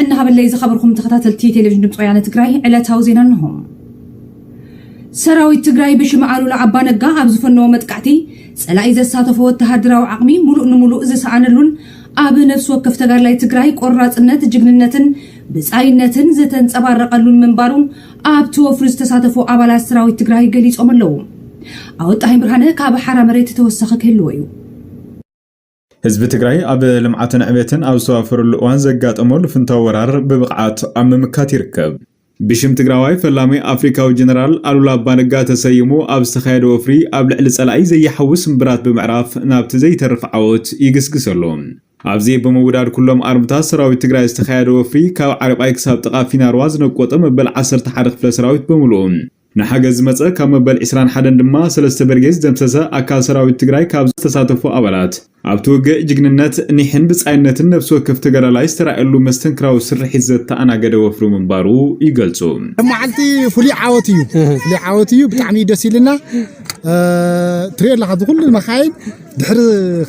እናሃበለይ ዝኸበርኩም ተኸታተልቲ ቴሌቪዥን ድምፂ ወያነ ትግራይ ዕለታዊ ዜና እንሆ። ሰራዊት ትግራይ ብሽም ኣሉላ ኣባነጋ ኣብ ዝፈነዎ መጥቃዕቲ ጸላኢ ዘሳተፎ ወተሃደራዊ ዓቕሚ ሙሉእ ንሙሉእ ዝሰኣነሉን ኣብ ነፍሲ ወከፍ ተጋድላይ ትግራይ ቆራጽነት፣ ጅግንነትን ብጻይነትን ዝተንጸባረቐሉን ምንባሩ ኣብቲ ወፍሪ ዝተሳተፉ ኣባላት ሰራዊት ትግራይ ገሊጾም ኣለዉ። ኣወጣሂን ብርሃነ ካብ ሓራ መሬት ተወሳኺ ክህልዎ እዩ። ህዝቢ ትግራይ ኣብ ልምዓትን ዕቤትን ኣብ ዝተዋፈረሉ እዋን ዘጋጠሞ ልፍንታዊ ወራር ብብቕዓት ኣብ ምምካት ይርከብ። ብሽም ትግራዋይ ፈላሚ ኣፍሪካዊ ጀነራል ኣሉላ ኣባነጋ ተሰይሙ ኣብ ዝተኻየደ ወፍሪ ኣብ ልዕሊ ጸላኢ ዘይሓዊ ስምብራት ብምዕራፍ ናብቲ ዘይተርፍ ዓወት ይግስግስ ኣሎ። ኣብዚ ብምውዳድ ኩሎም ኣርምታት ሰራዊት ትግራይ ዝተኻየደ ወፍሪ ካብ ዓሪቋይ ክሳብ ጥቓ ፊናርዋ ዝነቆጠ መበል ዓሰርተ ሓደ ክፍለ ሰራዊት ብምሉኡ ንሓገዝ ዝመጸ ካብ መበል ዕስራን ሓደን ድማ ሰለስተ በርጌድ ዝደምሰሰ ኣካል ሰራዊት ትግራይ ካብ ዝተሳተፉ ኣባላት ኣብቲ ውግእ ጅግንነት፣ ኒሕን ብጻይነትን ነፍሲ ወከፍ ተጋዳላይ ዝተራእየሉ መስተንክራዊ ስርሒት ዘተኣናገደ ወፍሪ ምንባሩ ይገልጹ። መዓልቲ ፍሉይ ዓወት እዩ። ፍሉይ ዓወት እዩ። ብጣዕሚ እዩ ደስ ኢልና። እ፣ ትሪኦ ኣለኻ፣ እዚ ኩሉ መኻይን ድሕሪ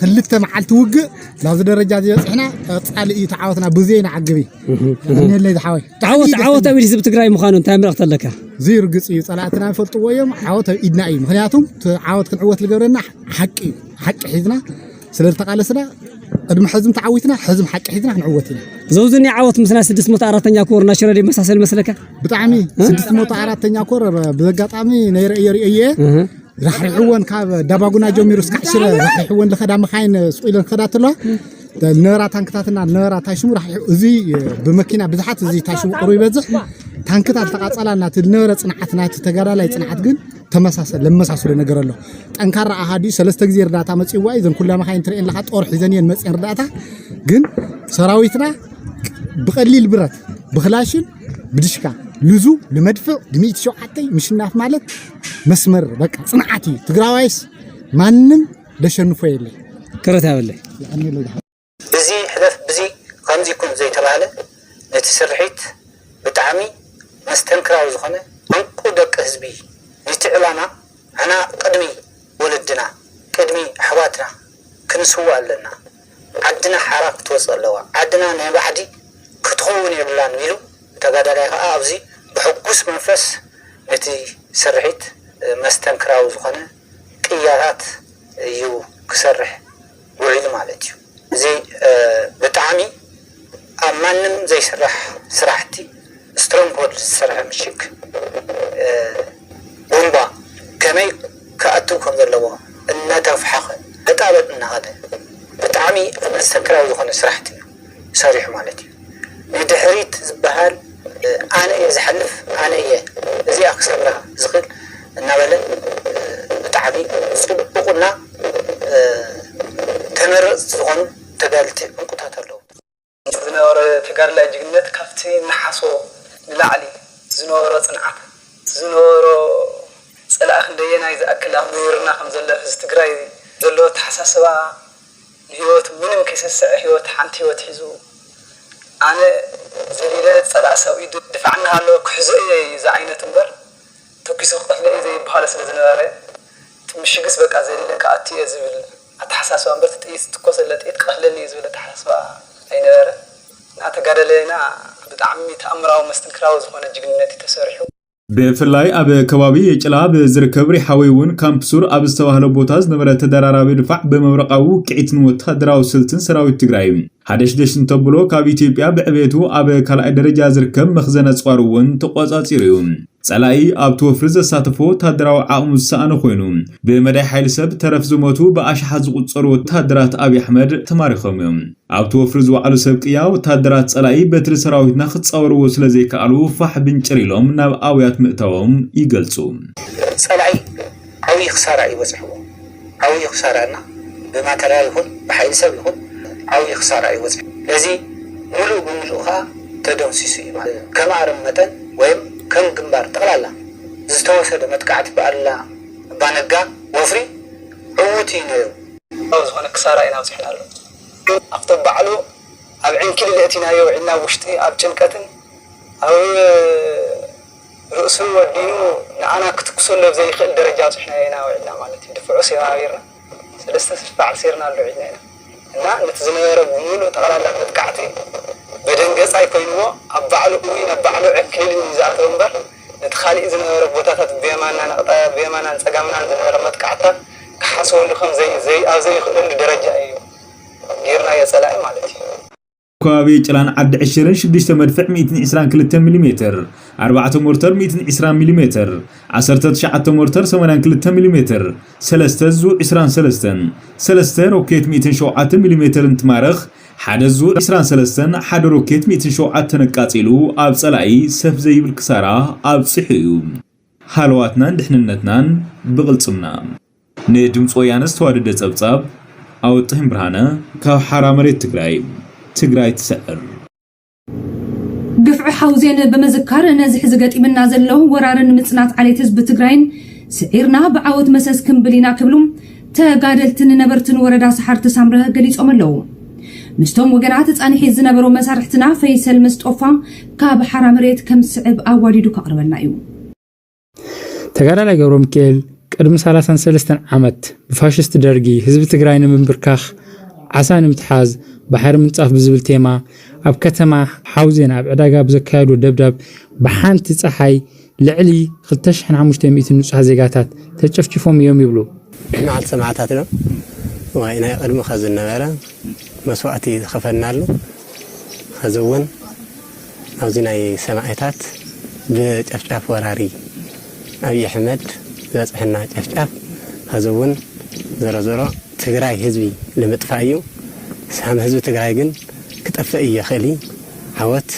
ክልተ መዓልቲ ውግእ ናብዚ ደረጃ እዚ በፂሕና። ቀፃሊ እዩ ተዓወትና። ብዘይ ንዓግብ እዩ። እኔለይ ዝሓወይ። ብጣዕሚ ዓወት፣ ደስ ዓወት ይብል። ኣብ ኢድ ህዝቢ ትግራይ ምዃኑ እንታይ መልእኽቲ ኣለካ? እዚ ርግፅ እዩ። ፀላእትና ይፈልጥዎ እዮም። ዓወት ኣብ ኢድና እዩ። ምክንያቱም እቲ ዓወት ክንዕወት ዝገብረና ሓቂ እዩ። ሓቂ ሒዝና ስለ ዝተቃለስና፣ ቅድሚ ሕዝም ተዓዊትና፣ ሕዝም ሓቂ ሒዝና ክንዕወት ኢና። ዘውዝኒ ዓወት ምስ ናይ ስድስት መቶ ኣራተኛ ኮር ናይ ሽረ ዶ ይመሳሰል መስለካ? ብጣዕሚ እ? ስድስት መቶ ኣራተኛ ኮር ብዘጋጣሚ ነይረ እየ፣ ርእየ እየ። እህ። ራሕሪሕወን ካብ ዳባጉና ጀሚሩ እስካዕ ሽረ ራሕሪሕወን ዝኸዳ መኻይን ስቕ ኢለን ክኸዳ ተለዋ፣ ዝነበራ ታንክታትና ዝነበራ ታሽሙ ራሕሪሑ፣ እዚ ብመኪና ብዝሓት፣ እዚ ታሽሙ ቁሩብ ይበዝሕ። ታንክታት ዝተቃጸላ ናቲ ዝነበረ ጽንዓት፣ ናቲ ተጋዳላይ ጽንዓት ግን ተመሳሰል፣ ለመሳስሎ ነገር ኣሎ። ጠንካራ ኣሃዱ ሰለስተ ግዜ እርዳታ መጺእዋ እዩ። እዘን ኩላ መኻይን ትርእየን ኣለኻ፣ ጦር ሒዘን እየን መጺአን እርዳታ። ግን ሰራዊትና ብቐሊል ብረት፣ ብክላሽን፣ ብድሽካ፣ ልዙ፣ ልመድፍዕ፣ ብሚእቲ ሸውዓተ ምሽናፍ ማለት መስመር፣ በቃ፣ ጽንዓት እዩ። ትግራዋይስ ማንም ለሸንፎ የለ። ክረት ያበለይ። እዚ ሕለፍ፣ ብዚ ከምዚ ይኩን ዘይተባህለ፣ ነቲ ስርሒት ብጣዕሚ መስተንክራዊ ዝኾነ፣ ዕንቁ ደቂ ህዝቢ፣ ነቲ ዕላማ ንሕና ቅድሚ ወለድና፣ ቅድሚ ኣሕዋትና ክንስዋእ ኣለና። ዓድና ሓራ ክትወጽእ ኣለዋ። ዓድና ናይ ባዕዲ ክትኸውን የብላን ኢሉ፣ ተጋዳላይ ከኣ ኣብዚ ብሕጉስ መንፈስ ነቲ ስርሒት መስተንክራዊ ዝኾነ ቅያታት እዩ ክሰርሕ ውዒሉ ማለት እዩ። እዚ፣ እ፣ ብጣዕሚ ኣብ ማንም ዘይስራሕ ስራሕቲ፣ ስትሮንግሆልድ ዝሰርሐ ምሽግ፣ እ፣ ቡምባ ከመይ ክኣትው ከም ዘለዎ እናተፍሓኸ፣ ዕጣበት እናኸደ፣ ብጣዕሚ መስተንክራዊ ዝኾነ ስራሕቲ እዩ ሰሪሑ ማለት እዩ። ንድሕሪት ዝበሃል፣ እ፣ ኣነ እየ ዝሓልፍ፣ ኣነ እየ እዚኣ ክሰብራ ዝኽእል እናበለ፣ እ፣ ብጣዕሚ ጽቡቕና፣ እ፣ ተመረጽቲ ዝኾኑ ተጋደልቲ ዕንቁታት ኣለዉ። ዝነበረ ተጋድላይ ጅግንነት ካብቲ ንሓስቦ ንላዕሊ ዝነበሮ ጽንዓት፣ ዝነበሮ ጸላኢ ክንደየናይ ዝኣክል ኣብ ምውርና ከም ዘሎ ህዝቢ ትግራይ ዘለዎ ኣተሓሳስባ፣ ንህይወቱ ምንም ከይሰስዐ ህይወት፣ ሓንቲ ህይወት ሒዙ፣ ኣነ ዘሊለ ጸላኢ ሰብኡ ድፋዕ እናሃለወ ክሕዞ እየ ዝዓይነት እምበር፣ ተኪሱ ክቐትሎ እየ ዘይበሃሎ ስለ ዝነበረ፣ እቲ ምሽግስ በቃ ዘሊለ ክኣቱ እየ ዝብል ኣተሓሳስባ እምበር፣ እቲ ጥይት ዝትኮሰለ ጥይት ክቐትለኒ እዩ ዝብል ኣተሓሳስባ ኣይነበረ። እና ተጋደለና ብጣዕሚ ተኣምራዊ መስተንክራዊ ዝኾነ ጅግንነት እዩ ተሰሪሑ። ብፍላይ ኣብ ከባቢ የጭላ ኣብ ዝርከብ ሪሓወይ እውን ካምፕ ሱር ኣብ ዝተባህለ ቦታ ዝነበረ ተደራራቢ ድፋዕ ብመብረቓዊ ውቅዒትን ወታደራዊ ስልትን ሰራዊት ትግራይ ሓደሽደሽ እንተብሎ ካብ ኢትዮጵያ ብዕቤቱ ኣብ ካልኣይ ደረጃ ዝርከብ መኽዘን ኣፅዋር እውን ተቆፃፂሩ እዩ። ጸላኢ ኣብቲ ወፍሪ ዘሳተፎ ወታደራዊ ዓቕሙ ዝሰኣነ ኮይኑ፣ ብመዳይ ሓይሊ ሰብ ተረፍ ዝሞቱ ብኣሽሓት ዝቑጸሩ ወታደራት ኣብይ ኣሕመድ ተማሪኾም እዮም። ኣብቲ ወፍሪ ዝወዓሉ ሰብ ቅያ ወታደራት ጸላኢ በትሪ ሰራዊትና ክጻወርዎ ስለ ዘይከኣሉ ፋሕ ብንጭር ኢሎም ናብ ኣውያት ምእታዎም ይገልጹ። ጸላኢ ዓብዪ ክሳራ እዩ በጺሕዎ። ዓብዪ ክሳራ እና ብማተርያል ይኹን ብሓይሊ ሰብ ይኹን ዓብዪ ክሳራ እዩ በጺሑ። ነዚ ምሉእ ብምሉእ ኸዓ ተደምሲሱ እዩ ማለት እዩ። ከም ኣረም መጠን ወይም ከም ግንባር ጠቕላላ ዝተወሰደ መጥቃዕቲ ብኣሉላ ኣባነጋ ወፍሪ ዕዉት እዩ ነይሩ። ዝኾነ ክሳራ ኢና ኣብፂሕናሉ። ኣብቶም ባዕሉ ኣብ ዕንኪሊል የእቲናዮ ውዒልና፣ ኣብ ውሽጢ ኣብ ጭንቀትን ኣብ ርእሱ ወዲኑ ንኣና ክትኩሰሉ ኣብ ዘይኽእል ደረጃ ኣብፂሕናዮ ኢና ውዒልና ማለት እዩ። ድፍዑ ሴራ ነቢርና ሰለስተ ስፍሕ ዓርሲርናሉ ውዒልና ኢና እና ነቲ ዝነበረ ብምሉእ ጠቕላላ መጥቃዕቲ መደንገጻይ ኮይንዎ ኣብ ባዕሉ እዊን ኣብ ባዕሉ ዕክልን እዩ ዝኣተው እምበር ነቲ ካሊእ ዝነበረ ቦታታት ብየማንናን ኣቕጣ- ብየማናን ጸጋምናን ዝነበረ መጥቃዕትታት ክሓስበሉ ከም ዘይ- ዘይ- ኣብ ዘይኽእለሉ ደረጃ እዩ ጌርናዮ ጸላኢ ማለት እዩ። ከባቢ ጭላን ዓዲ ዕሽርን ሽዱሽተ መድፍዕ ሚእትን ዕስራን ክልተ ሚሊ ሜትር፣ ኣርባዕተ ሞርተር ሚእትን ዕስራን ሚሊ ሜትር፣ ዓሰርተ ትሽዓተ ሞርተር ሰማንያን ክልተ ሚሊ ሜትር፣ ሰለስተ ዙ ዕስራን ሰለስተን፣ ሰለስተ ሮኬት ሚእትን ሸውዓተ ሚሊ ሜትር እንትማርኽ፣ ሓደ ዙ ዕስራን ሰለስተን፣ ሓደ ሮኬት ሚእትን ሸውዓተን ኣቃጺሉ ኣብ ጸላኢ ሰፍ ዘይብል ክሳራ ኣብጺሑ እዩ። ሃለዋትናን ድሕንነትናን ብቕልጽምና። ንድምፂ ወያነ ዝተዋደደ ጸብጻብ፣ ኣወጥህን ብርሃነ፣ ካብ ሓራ መሬት ትግራይ። ትግራይ ትስዕር። ግፍዒ ሓውዜን ብምዝካር፣ ነዚ ሕዚ ገጢምና ዘሎ ወራርን ምጽናት ዓሌት ህዝቢ ትግራይን ስዒርና ብዓወት መሰስ ክንብል ኢና ክብሉ ተጋደልትን ነበርትን ወረዳ ሰሓርቲ ሳምረ ገሊጾም ኣለዉ። ምስቶም ወገናት ጻንሒት ዝነበሩ መሳርሕትና ፈይሰል ምስጦፋ ካብ ሓራ መሬት ከም ዝስዕብ ኣዋዲዱ ከቕርበልና እዩ። ተጋዳላይ ገብረሚካኤል ቅድሚ ሰላሳን ሰለስተን ዓመት ብፋሽስት ደርጊ ህዝቢ ትግራይ ንምንብርካኽ፣ ዓሳ ንምትሓዝ፣ ባሕሪ ምንጻፍ ብዝብል ቴማ ኣብ ከተማ ሓውዜን ኣብ ዕዳጋ ብዘካየዶ ደብዳብ ብሓንቲ ጸሓይ ልዕሊ ክልተ ሽሕን ሓሙሽተ ሚእትን ንጹሃት ዜጋታት ተጨፍጭፎም እዮም ይብሉ። መዓልቲ ሰማዕታት ዶ? ዋይ፣ ናይ ቅድሚ ከዚ ዝነበረ መስዋእቲ ዝኸፈልናሉ፣ ኸዚ እውን ኣብዚ ናይ ሰማዕታት ብጨፍጫፍ ወራሪ ኣብይ ኣሕመድ ዝበፅሐና ጨፍጫፍ፣ ኸዚ እውን ዞሮ ዞሮ ትግራይ ህዝቢ ንምጥፋእ እዩ። ሳም ህዝቢ ትግራይ ግን ክጠፍእ እዩ ይኽእል እዩ። ዓወት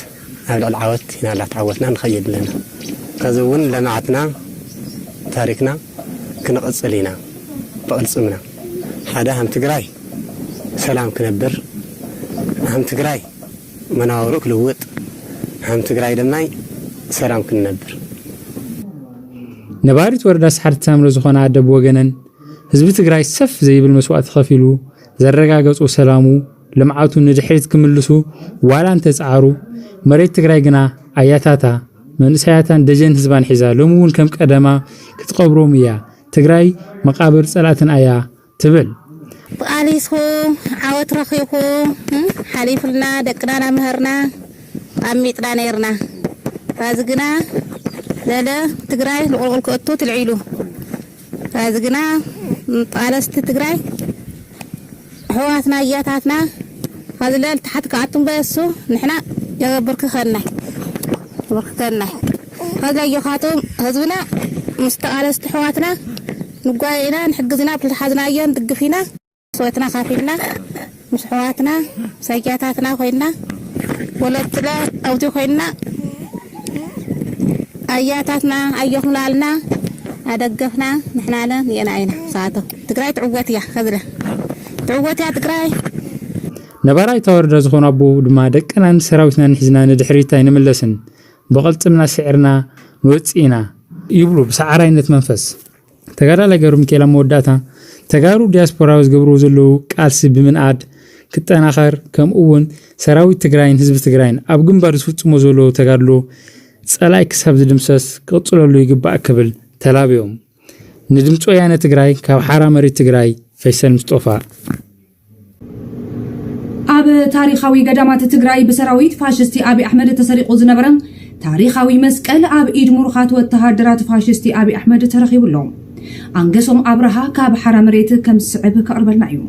ኣብ ልዕሊ ዓወት ኢና እናተዓወትና ንኸይድ ኣለና። ኸዚ እውን ለማዕትና ታሪክና ክንቕፅል ኢና ብቕልፅምና። ሓደ ሃም ትግራይ ሰላም ክነብር፣ ሃም ትግራይ መናውሩ ክልውጥ፣ ሃም ትግራይ ድማ ሰላም ክንነብር። ነባሪት ወረዳ ሰሓርቲ ሳምረ ዝኾነ ኣደ ብወገነን፣ ህዝቢ ትግራይ ሰፍ ዘይብል መስዋእቲ ከፊሉ ዘረጋገጹ ሰላሙ፣ ልምዓቱ ንድሕሪት ክምልሱ ዋላ እንተጸዓሩ፣ መሬት ትግራይ ግና ኣያታታ፣ መንእሰያታን ደጀን ህዝባን ሒዛ ሎሚ እውን ከም ቀደማ ክትቐብሮም እያ። ትግራይ መቓብር ጸላእትና እያ ትብል። ተቓሊስኹ ዓወት ረኺኹ፣ እም፣ ሓሊፉልና፣ ደቅና እናምሀርና፣ ኣሚጥና ነይርና። ሕዚ ግና ለለ ትግራይ ንቑልቁል ክእቱ ትልዒሉ። ሕዚ ግና ተቓለስቲ ትግራይ ኣሕዋትና ኣያታትና ኸዚ ለል ታሕቲ ክኣቱ እምበእሱ ንሕና የብርክኸናይ፣ የብርክኸናይ። ኸዚ ኣዮኻትም ህዝብና ምስ ተቓለስቲ ኣሕዋትና ንጓየ ኢና፣ ንሕግዝ ኢና፣ ብልሓዝናዮ ንድግፍ ኢና። መስዋእትና ካፊልና ምስ ኣሕዋትና ምስ ኣያታትና ኮይና፣ ወለድለ ኣብቲ ኮይና ኣያታትና ኣዮኹም ላልና ኣደገፍና ንሕናለ ንኤና ኢና። ሰዓቶ ትግራይ ትዕወት እያ። ከዝለ ትዕወት እያ ትግራይ። ነባራይ እታ ወረዳ ዝኾኑ ኣቦ ድማ ደቅናን ሰራዊትናን ሒዝና ንድሕሪት ኣይንምለስን፣ ብቐልጽምና ስዒርና ንወጽእ ኢና ይብሉ ብሰዓራይነት መንፈስ። ተጋዳላይ ገብረ ሚካኤል ኣብ መወዳእታ፣ ተጋሩ ዲያስፖራ ዝገብርዎ ዘለዉ ቃልሲ ብምንኣድ ክጠናኸር፣ ከምኡ እውን ሰራዊት ትግራይን ህዝቢ ትግራይን ኣብ ግንባር ዝፍጽሞ ዘለዉ ተጋድሎ ጸላኢ ክሳብ ዝድምሰስ ክቕጽለሉ ይግባእ ክብል ተላብዮም። ንድምፂ ወያነ ትግራይ ካብ ሓራ መሬት ትግራይ ፈይሰል ምስጦፋ። ኣብ ታሪኻዊ ገዳማት ትግራይ ብሰራዊት ፋሽስቲ ኣብይ ኣሕመድ ተሰሪቑ ዝነበረ ታሪኻዊ መስቀል ኣብ ኢድ ምሩኻት ወተሃደራት ፋሽስቲ ኣብይ ኣሕመድ ተረኺቡ ኣሎ። ኣንገሶም ኣብርሃ ካብ ሓራ መሬት ከም ዝስዕብ ከቕርበልና እዩ።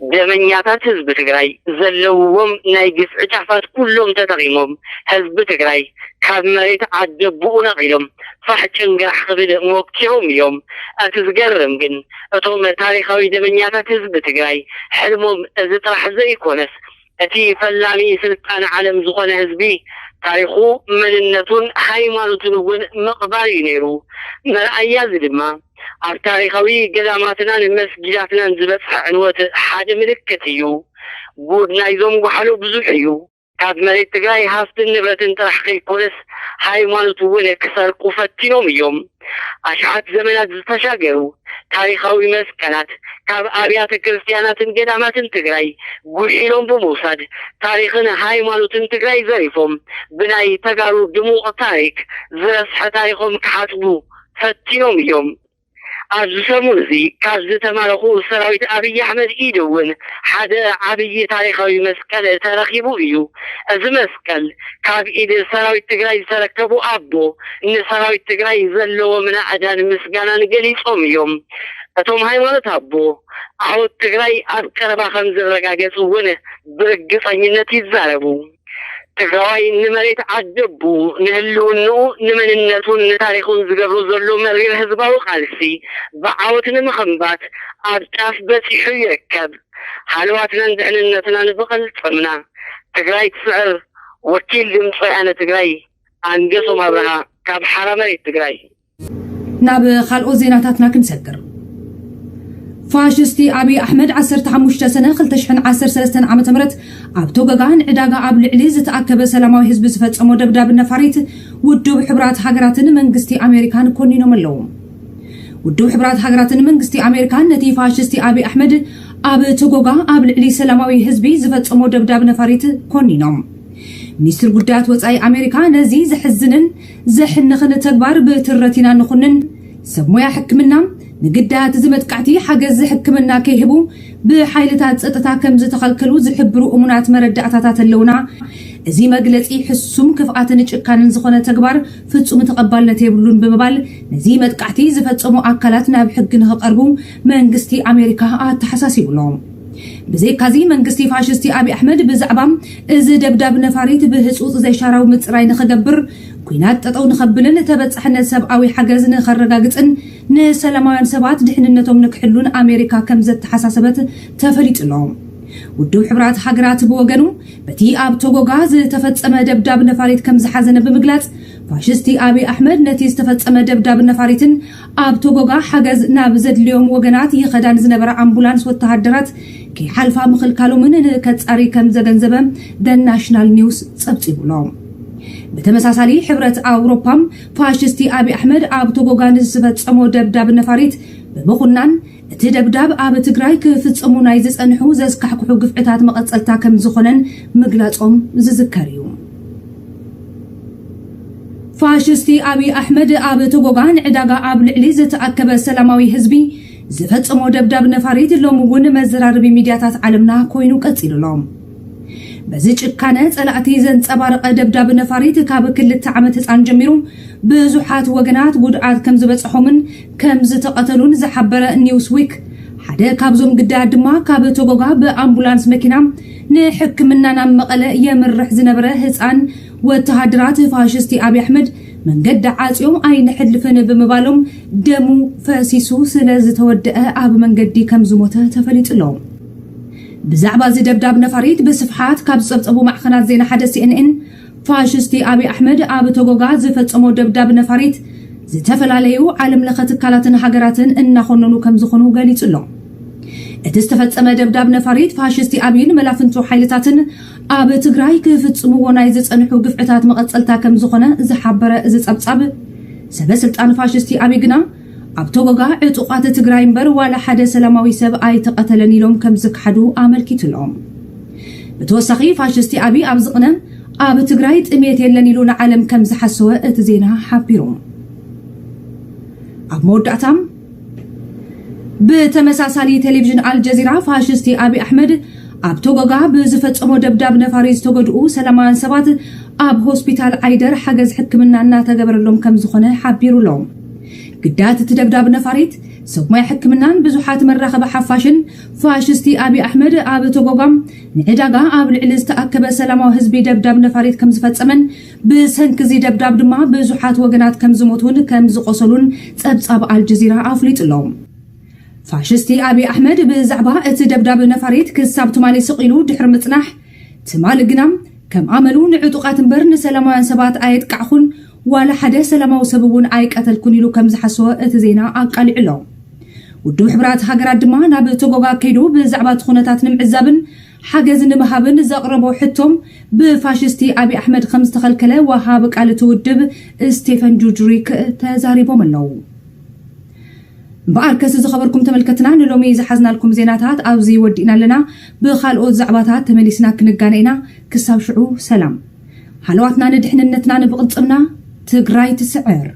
ደመኛታት ህዝቢ ትግራይ ዘለውዎም ናይ ግፍዒ ጫፋት ኩሎም ተጠቒሞም ህዝቢ ትግራይ ካብ መሬት ዓደቦኡ ነቒሎም ፋሕ ጭንጋሕ ክብል ሞኪሮም እዮም። እቲ ዝገርም ግን እቶም ታሪኻዊ ደመኛታት ህዝቢ ትግራይ ሕልሞም እዚ ጥራሕ ዘይኮነስ እቲ ፈላሚ ስልጣነ ዓለም ዝኾነ ህዝቢ ታሪኹ፣ መንነቱን ሃይማኖቱን እውን ምቕባር እዩ ነይሩ። መርኣያ እዚ ድማ ኣብ ታሪኻዊ ገዳማትናን መስጊዳትናን ዝበፅሐ ዕንወት ሓደ ምልክት እዩ። ጉድ ናይዞም ጓሓሉ ብዙሕ እዩ። ካብ መሬት ትግራይ ሃፍትን ንብረትን ጥራሕ ከይኮነስ ሃይማኖት እውን ክሰርቁ ፈቲኖም እዮም። ኣሽሓት ዘመናት ዝተሻገሩ ታሪኻዊ መስቀላት ካብ ኣብያተ ክርስቲያናትን ገዳማትን ትግራይ ጉሒሎም ብምውሳድ ታሪኽን ሃይማኖትን ትግራይ ዘሪፎም ብናይ ተጋሩ ድሙቕ ታሪክ ዝረስሐ ታሪኾም ክሓፅቡ ፈቲኖም እዮም። ኣብዚ ሰሙን እዚ ካብ ዝተማረኹ ሰራዊት ኣብይ ኣሕመድ ኢድ እውን ሓደ ዓብዪ ታሪኻዊ መስቀል ተረኺቡ እዩ። እዚ መስቀል ካብ ኢድ ሰራዊት ትግራይ ዝተረከቡ ኣቦ ንሰራዊት ትግራይ ዘለዎም ናእዳን ምስጋናን ገሊጾም እዮም። እቶም ሃይማኖት ኣቦ ዓወት ትግራይ ኣብ ቀረባ ከም ዝረጋገጽ እውን ብርግጸኝነት ይዛረቡ። ትግራዋይ ንመሬት ዓደቡ፣ ንህልውንኡ፣ ንመንነቱን ንታሪኹን ዝገብሮ ዘሎ መሪር ህዝባዊ ቃልሲ ብዓወት ንምኽንባት ኣብ ጫፍ በጺሑ ይርከብ። ሃለዋትናን ድሕንነትናን ብቕልጽምና። ትግራይ ትስዕር። ወኪል ድምፂ ወያነ ትግራይ ኣንገሶም ኣብርሃ ካብ ሓራ መሬት ትግራይ። ናብ ካልኦት ዜናታትና ክንሰግር። ፋሽስቲ ኣብይ ኣሕመድ ዓሰርተ ሓሙሽተ ሰነ ክልተ ሽሕን ዓሰርተ ሰለስተን ዓመተ ምህረት ኣብ ቶጎጋ ንዕዳጋ ኣብ ልዕሊ ዝተኣከበ ሰላማዊ ህዝቢ ዝፈጸሞ ደብዳብ ነፋሪት ውድብ ሕቡራት ሃገራትን መንግስቲ ኣሜሪካን ኮኒኖም ኣለዉ። ውድብ ሕቡራት ሃገራትን መንግስቲ ኣሜሪካን ነቲ ፋሽስቲ ኣብይ ኣሕመድ ኣብ ቶጎጋ ኣብ ልዕሊ ሰላማዊ ህዝቢ ዝፈጸሞ ደብዳብ ነፋሪት ኮኒኖም። ሚኒስትር ጉዳያት ወጻኢ ኣሜሪካ ነዚ ዘሕዝንን ዘሕንኽን ተግባር ብትረት ኢና ንኹንን። ሰብ ሞያ ሕክምና ንግዳያት እዚ መጥቃዕቲ ሓገዝ ሕክምና ከይህቡ ብሓይልታት ጸጥታ ከም ዝተኸልከሉ ዝሕብሩ እሙናት መረዳእታታት ኣለውና። እዚ መግለጺ ሕሱም ክፍኣትን ጭካንን ዝኾነ ተግባር ፍጹም ተቐባልነት የብሉን ብምባል ነዚ መጥቃዕቲ ዝፈጸሙ ኣካላት ናብ ሕጊ ንኽቐርቡ መንግስቲ ኣሜሪካ ኣተሓሳሲቡ ኣሎ። ብዘይካዚ መንግስቲ ፋሽስቲ ኣብይ ኣሕመድ ብዛዕባ እዚ ደብዳብ ነፋሪት ብህጹጽ ዘይሻራዊ ምጽራይ ንኽገብር፣ ኲናት ጠጠው ንኸብልን ተበጻሕነት ሰብኣዊ ሓገዝ ንኸረጋግጽን ንሰላማውያን ሰባት ድሕንነቶም ንክሕሉን ኣሜሪካ ከም ዘተሓሳሰበት ተፈሊጡ ኣሎ። ውድብ ሕቡራት ሃገራት ብወገኑ በቲ ኣብ ቶጎጋ ዝተፈጸመ ደብዳብ ነፋሪት ከም ዝሓዘነ ብምግላጽ፣ ፋሽስቲ ኣብይ ኣሕመድ ነቲ ዝተፈጸመ ደብዳብ ነፋሪትን ኣብ ቶጎጋ ሓገዝ ናብ ዘድልዮም ወገናት ይኸዳን ዝነበራ ኣምቡላንስ ወተሃደራት ከይሓልፋ ምኽልካሎምን ንከጻሪ ከም ዘገንዘበ ደ ናሽናል ኒውስ ጸብጺቡ ኣሎ። ብተመሳሳሊ ሕብረት ኣውሮፓ ፋሽስቲ ኣብይ ኣሕመድ ኣብ ቶጎጋ ንዝፈጸሞ ደብዳብ ነፋሪት ብምኹናን እቲ ደብዳብ ኣብ ትግራይ ክፍጸሙ ናይ ዝጸንሑ ዘስካሕክሑ ግፍዕታት መቐጸልታ ከም ዝኾነን ምግላጾም ዝዝከር እዩ። ፋሽስቲ ኣብይ ኣሕመድ ኣብ ቶጎጋ ንዕዳጋ ኣብ ልዕሊ ዝተኣከበ ሰላማዊ ህዝቢ ዝፈጸሞ ደብዳብ ነፋሪት ሎሚ እውን መዘራረቢ ሚድያታት ዓለምና ኮይኑ ቀጺሉ ኣሎ። በዚ ጭካነ ጸላእቲ ዘንጸባረቐ ደብዳብ ነፋሪት ካብ ክልተ ዓመት ህጻን ጀሚሩ ብዙሓት ወገናት ጉድኣት ከም ዝበጽሖምን ከም ዝተቐተሉን ዝሓበረ ኒውስዊክ፣ ሓደ ካብዞም ግዳያት ድማ ካብ ቶጎጋ ብኣምቡላንስ መኪና ንሕክምና ናብ መቐለ የምርሕ ዝነበረ ህጻን ወተሃደራት ፋሽስቲ ኣብይ ኣሕመድ መንገዲ ዓጽዮም ኣይንሕልፍን ብምባሎም ደሙ ፈሲሱ ስለ ዝተወደአ ኣብ መንገዲ ከም ዝሞተ ተፈሊጡ ኣሎ። ብዛዕባ እዚ ደብዳብ ነፋሪት ብስፍሓት ካብ ዝጸብጸቡ ማዕኸናት ዜና ሓደ ሲኤንኤን፣ ፋሽስቲ ኣብይ ኣሕመድ ኣብ ቶጎጋ ዝፈጸሞ ደብዳብ ነፋሪት ዝተፈላለዩ ዓለም ለኸ ትካላትን ሃገራትን እናኾነኑ ከም ዝኾኑ ገሊጹ ኣሎ። እቲ ዝተፈጸመ ደብዳብ ነፋሪት ፋሽስቲ ኣብይን መላፍንቱ ሓይልታትን ኣብ ትግራይ ክፍጽምዎ ናይ ዝጸንሑ ግፍዕታት መቐጸልታ ከም ዝኾነ ዝሓበረ እዚ ጸብጻብ፣ ሰበ ስልጣን ፋሽስቲ ኣብይ ግና ኣብ ቶጎጋ ዕጡቓት ትግራይ እምበር ዋላ ሓደ ሰላማዊ ሰብ ኣይተቐተለን ኢሎም ከም ዝክሓዱ ኣመልኪቱ ኣሎ። ብተወሳኺ ፋሽስቲ ኣብይ ኣብዚ ቅነ ኣብ ትግራይ ጥሜት የለን ኢሉ ንዓለም ከም ዝሓሰወ እቲ ዜና ሓቢሩ። ኣብ መወዳእታ፣ ብተመሳሳሊ ቴሌቪዥን ኣልጀዚራ ፋሽስቲ ኣብይ ኣሕመድ ኣብ ቶጎጋ ብዝፈጸሞ ደብዳብ ነፋሪት ዝተጎድኡ ሰላማውያን ሰባት ኣብ ሆስፒታል ዓይደር ሓገዝ ሕክምና እናተገበረሎም ከም ዝኾነ ሓቢሩ ኣሎ። ግዳያት እቲ ደብዳብ ነፋሪት ሰብ ሞያ ሕክምናን ብዙሓት መራኸቢ ሓፋሽን ፋሽስቲ ኣብይ ኣሕመድ ኣብ ቶጎጋ ንዕዳጋ ኣብ ልዕሊ ዝተኣከበ ሰላማዊ ህዝቢ ደብዳብ ነፋሪት ከም ዝፈጸመን ብሰንኪ እዚ ደብዳብ ድማ ብዙሓት ወገናት ከም ዝሞቱን ከም ዝቆሰሉን ጸብጻብ ኣልጀዚራ ኣፍሊጡ ኣሎ። ፋሽስቲ ኣብይ ኣሕመድ ብዛዕባ እቲ ደብዳብ ነፋሪት ክሳብ ትማሊ ስቕ ኢሉ ድሕሪ ምጽናሕ፣ ትማሊ ግና ከም ኣመሉ ንዕጡቓት እምበር ንሰላማውያን ሰባት ኣየጥቃዕኹን፣ ዋላ ሓደ ሰላማዊ ሰብ እውን ኣይቀተልኩን ኢሉ ከም ዝሓሰወ እቲ ዜና ኣቃሊዑ ኣሎ። ውድብ ሕቡራት ሃገራት ድማ ናብ ቶጎጋ ከይዱ ብዛዕባ እቲ ኩነታት ንምዕዛብን ሓገዝ ንምሃብን ዘቕረቦ ሕቶም ብፋሽስቲ ኣብይ ኣሕመድ ከም ዝተኸልከለ ወሃቢ ቃል እቲ ውድብ ስቴፈን ዱጁሪክ ተዛሪቦም ኣለዉ። እምበኣርከስ ዝኸበርኩም ተመልከትና ንሎሚ ዝሓዝናልኩም ዜናታት ኣብዚ ወዲእና ኣለና። ብኻልኦት ዛዕባታት ተመሊስና ክንጋነ ኢና። ክሳብ ሽዑ ሰላም። ሃለዋትና ንድሕንነትና ንብቕልጽምና። ትግራይ ትስዕር።